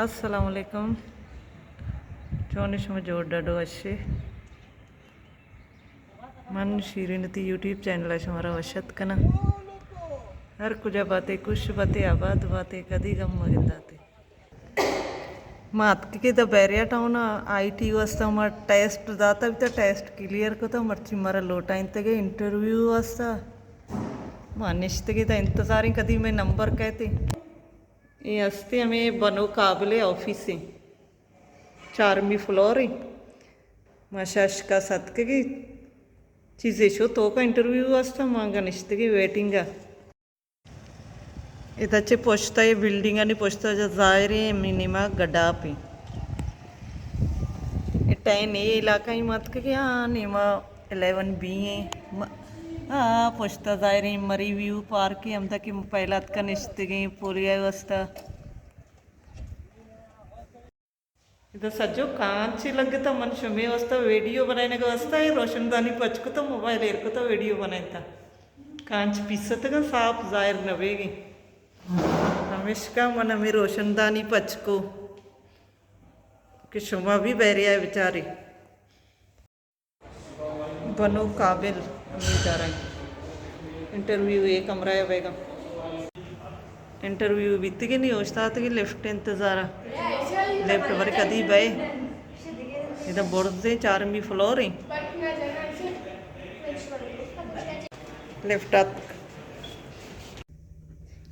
السلام علیکم۔ چون شما؟ جوڑ ڈڈو اشے؟ من شیرین تی یوٹیوب چینل ءَ شمارا وش اتک کناں۔ ہر کجا باتے، خوش باتے، آباد باتے، کدی غم مگنداتے۔ ما اتکگیں دا بیریا ٹاؤن ءَ، آئی ٹی واسطہ ما ٹیسٹ داتا بیتا، ٹیسٹ کلیئر کتا، مرچی مارا لوٹائینتگے انٹرویو واسطہ۔ ما نشتگیں دا انتظاریں کدی مئے نمبر کئیتے۔ اے ہستے ہمے بنو قابل ءِ آفیس ایں، چارمی فلور ایں۔ ما شش کس اتکگیں، چیزے شو توکا انٹرویو واسطہ، ما انگا نشتگیں ویٹنگ ءَ۔ ادا چہ پشت ءَ، اے بلڈنگانی پشت ءَ ظاہر ایں، ہمے نیما گڈاپ ایں۔ اے ٹین اے علاقہ ایں، ما اتکگیں، ہاں، نیما الیون بی ایں۔ م-، آ، پشت ءَ ظاہر ایں، مری ویو پارک ایں، ہمدا کہ پہلا اتکا نشتگیں پوریا واسطہ۔ ادا سجو کانچ لگتا، من شمے واسطہ ویڈیو بنائینگ واسطہ اے روشندانی پچ کتا، موبائل ایر کتا، ویڈیو بنائینتا۔ کانچ پیستگاں، صاف ظاہر نہ بیگیں۔ ہمیشکا من ہمے روشندانی پچ کو کہ شما بھی بیریا بچارے۔ بنو قابل امیدوار ایں۔ انٹرویو اے کمرہ ءَ بیگا۔ انٹرویو بیتگی نی، اوشتاتگی لفٹ انتظار ءَ۔ لفٹ بارے کدی بئے۔ ادا برزیں چارمی فلور ایں۔ لفٹ اتک۔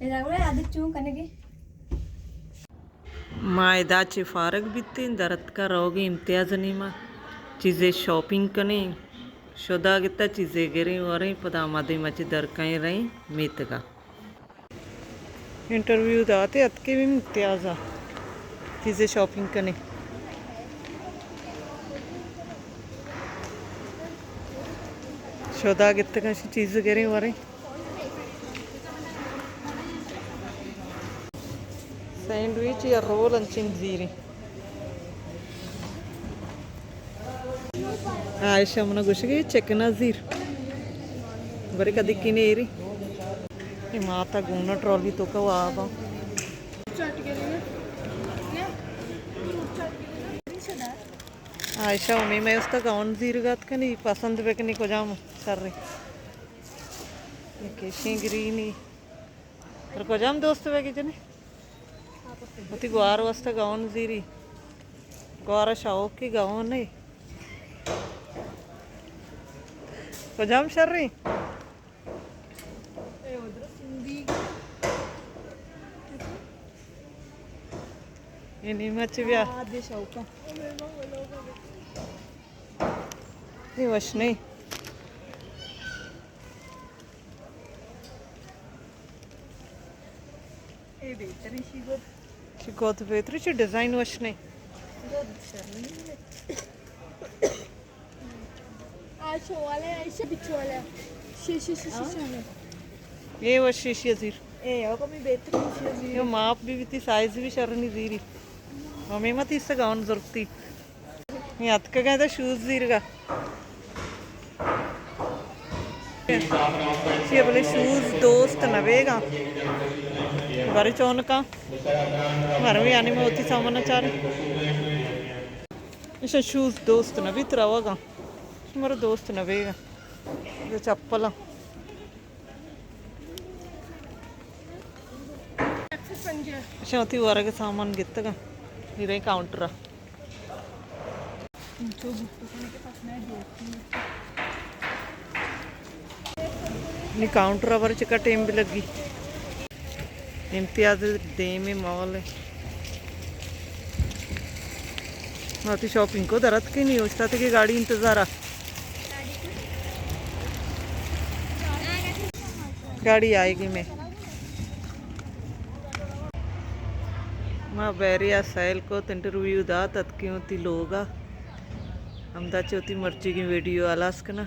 ادا گڑا عادت چون کنگے؟ ما ادا چہ فارغ بیتیں، در اتکا روگیں امتیاز ءِ نیما، چیزے شاپنگ کنیں، شدا گتا چیزے گریں وریں، پدا ما دیما چہ در کئیں رئیں میتگا۔ انٹرویو داتے اتکے بھی امتیازا، چیزے شاپنگ کنیں، شدا گتگاں، چیز گریں وریں۔ سینڈوچ یا رول انچیں زیریں۔ عائشہ منا گوشگی چکنا زیر۔ بری کدی کی نیری۔ اے ماتا گونا ٹرالی توکا وابا۔ عائشہ، ہمے مئے استا گاؤن زیرگا اتکنی، پسند بکنی کجام شریں۔ کیشیں گرینی۔ پر کجام دوست بگی جنی؟ وتی گوار واسطہ گاؤن زیری۔ گوارا شوقی گاؤن ایں۔ کجام شریں؟ اے نیما چی بیا۔ اے وش نئیں۔ اے بہتریں شی گد۔ چی گد بہتریں، چی ڈیزائن وش نئیں۔ گد شریں۔ آ شوالا، آ شی بچوالا۔ شی، شی، شی، شی، شی۔ اے وش شی، شی زیر۔ اے او کمی بہتریں شی زیر۔ اے ماپ بھی بیتی، سائز بھی شرنی زیری۔ ہمے ما تیس گاؤن ضرورتی۔ اے اتکگاں ادا شوز زیرگا۔ چیا بلے شوز دوست نہ بیگا۔ بارے چونکا۔ مروی آنی ما وتی سامان چارے۔ ایشاں شوز دوست نہ بیت روگا۔ مرا دوست نہ بیگا۔ اے چپلاں۔ ایشاں وتی ورگ سامان گتگاں۔ نی رئیں کاؤنٹرا۔ نی کاؤنٹرا بر چکا ٹیم بھی لگی۔ امتیاز دیم مال ایں۔ ما وتی شاپنگ کو در اتکیں، نی اوشتاتگیں گاڑی انتظارا۔ گاڑی آئیگی مئے۔ ما بیریا سیل کت، انٹرویو دات، اتکیں وتی لوگا۔ ہمدا چہ وتی مرچیگیں ویڈیو ہلاس کناں۔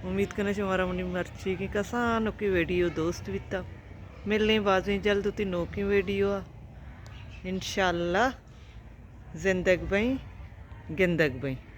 امید کناں شمارا منی مرچیگیں کسانکیں ویڈیو دوست بیتا۔ ملیں بازیں جلد وتی نوکیں ویڈیو ءَ۔ انشاءاللہ زندگ بئیں، گندگ بئیں۔